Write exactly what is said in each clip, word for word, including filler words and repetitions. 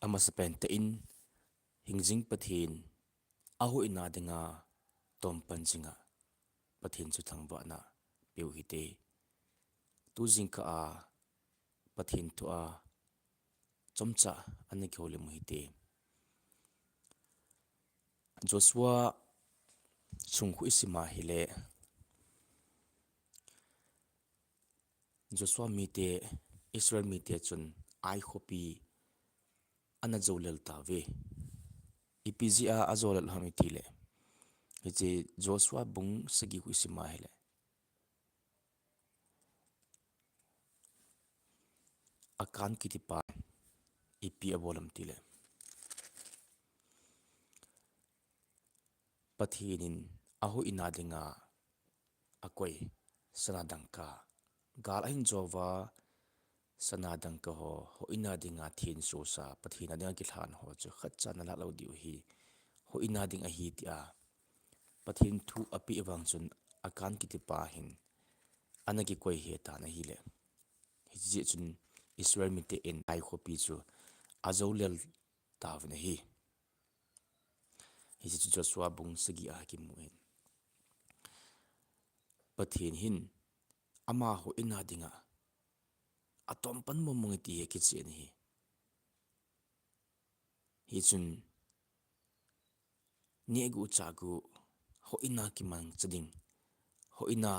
Amasapen tah in, hingjing Pathen, ahoina dinga, tompan jinga, Pathen chu thangvahna peu hite. Tu jingkah a, Pathen thua, chomcha ana kihoulim u hite. Joshua chung khu isim a hile, Joshua mite, Israel mite chun Ai khopi ana jolel tauve. Ipi jeh a ajolel ham itile, hiche Joshua bung sagi khu isim a hile, Akan kitipa ipi abol ham tile, Pathen in ahoina dinga akoi sana dangka, gal ahin jouva sana dangka ho, hoina dinga thensosa, Pathen a dinga kilhan ho chu khatcha ana lah lou diu ahi, hoina ding ahi tia Pathen thu apeh vang chun Akan kitipa hin ana kikoi he tan ahile, hiche jeh chun Israel mite in Ai khopi chu ajolel tauvin ahi. Hiche chu Joshua bung sagi a kimu ahin. Pathen hin ama hoina dinga atompan mong mong e ti hi akichen ahi. Hichun nehguh chahguh, hoina kimangcha ding, hoina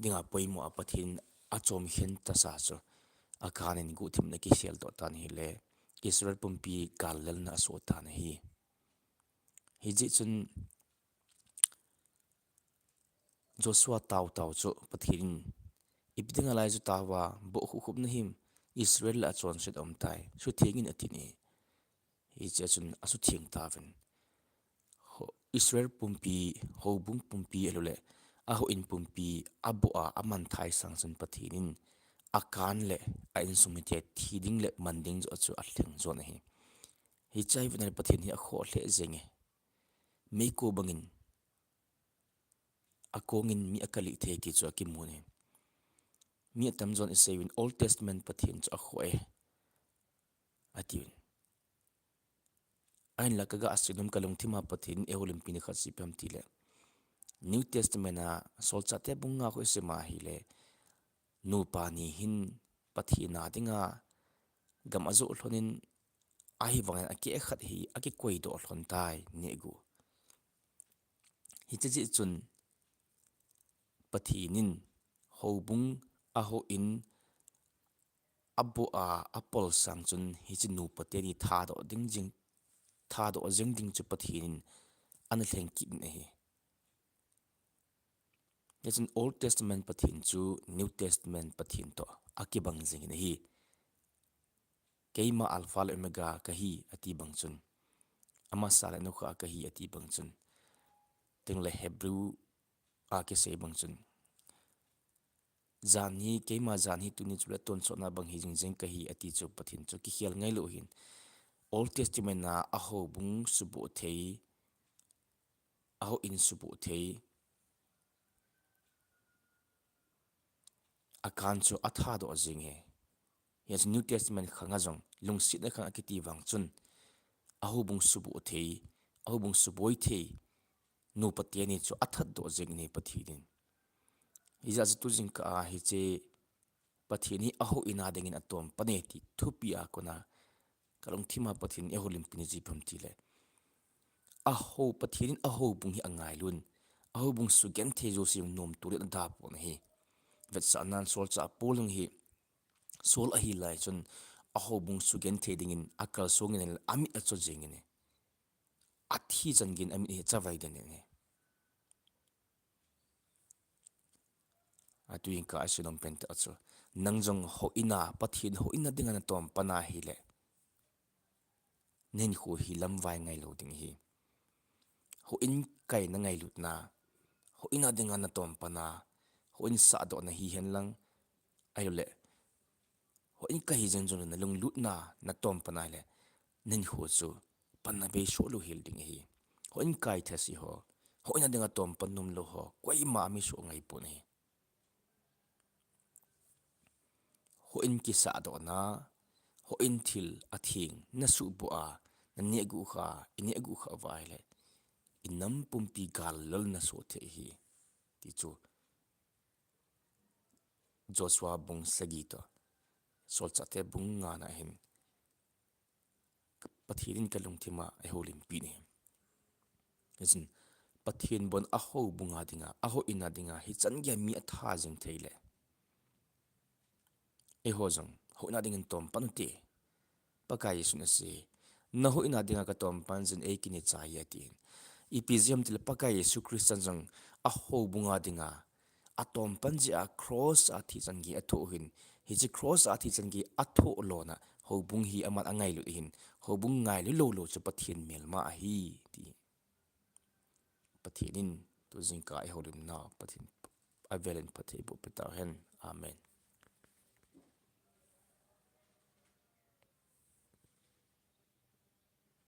dinga poimo a Pathen achomkhen tasa chu Akan in guhthimna kiseldoh tan ahile, Israel pumpi gallelna asoh tan ahi. Hijeh chun Joshua taotao chu Pathen in, ipi dinga lai chu taova, bohkhup khup nahim, Israel la achonset aumtai, suthengin atin ahi. Hichea chun asutheng tauvin, Israel pumpi, houbung pumpi ahiloule ahoin pumpi aboh a amanthai sang chun Pathen in Akan le a insung mite thi ding le man ding joh chu alheng jon ahi. Hichea hi vena le Pathen hi akhoh lheh jenge. Meikhu bangin akongin mi akalih thei ti chu akimun ahi. Mi atamjon iseiuvin Old Testament Pathen chu akhoh e, atiuvin. Ahinla kagah seinom kalungthima Pathen in eihoulimpina khat chu ipi ham tile, New Testament a Solchahte bung nga khu isima ahile, nupa ni hin Pathen a dinga gam ajoh lhonin, ahivangin akeh khat hi akikoidoh lhon tai, nehguh. Hiche jeh chun Pathen in houbung, ahoin aboh a apol sang chun hiche nupa teni thadoh ding jing, thadoh jeng ding chu Pathen in ana lheng kit in ahi. Hichun Old Testament Pathen chu New Testament Pathen toh akibang jingin ahi. Keima Alpha le Omega kahi ati bang chun, amasa le anukhah kahi ati bang chun, tengle Hebrew a kisei bang chun, janhi, keima janhi, tuni chule tonsotna bang hi jing jeng kahi ati chu Pathen chu kikhel ngailou ahin. Old Testament a ahoubung suboh thei, ahoin suboh thei, Akan chu athadoh jeng ahi. Hiche New Testament khanga jong lungsetna khang akiti vang chun, ahoubung suboh thei, ahoubung suboi thei nupa teni chu athatdoh jengin ahi Pathen in. Hijeh chun tu jingkah a hiche Pathen hi ahoina dingin atompan e ti thupi a kona kalungthima Pathen in eihoulimpina chu ipi ham tile, ahou, Pathen in ahoubung hi angailun, ahoubung sugenthei jouse jong nomtah in adapon ahi. Vetsahnan Solchah Paul jong hi Saul ahi lai chun ahoubung sugenthei dingin akalsongin amit acho jengin ahi. Athi chan geiyin amit hi achavai den in ahi. Atu jingkah a iseinom pentah chu, nang jong hoina, Pathen hoina dinga natompan ahile, nahinkho hi lamvai ngailou ding ahi. Houin kaina ngailutna, hoina dinga natompan a, houin sahdohna hihen lang, ahiloule houin kahi jeng jongle nalunglutna natompan ahile, nahinkho chu panna bei soh louhel ding ahi. Houin kai thase ho, hoina dinga tompan nomlou ho, koima ami soh ngaipon ahi. Houin kisahdohna, houin thil atheng nasuhboh a, naneh guh kha, ineh guh kha uva ahile, inam pumpi gal lal nasoh thei ahi, ti chu Joshua bung sagi toh Solchahte bung ngana hin Pathen in kalungthim a eihoulimpi in ahi. Hijeh in Pathen bon ahoubung a dinga, ahouin a dinga, hichan geiya mi atha jing thei le, eiho jong houin a dingin tompan ute. Pakai Jesun asei, nahouin a dinga katompan jin eikin ichai e atin. Ipi jeh ham itile Pakai Jesu Christan jong ahoubung a dinga atompan jeh a cross a thichan gei athoh ahin, hiche cross a thichan gei athoh lona houbung hi aman angailut ahin, houbung ngailu lou lou chu Pathen melma ahi, ti. Pathen in tujingkah eihoulimnau Pathen avelin phatthei boh peh tauhen. Amen.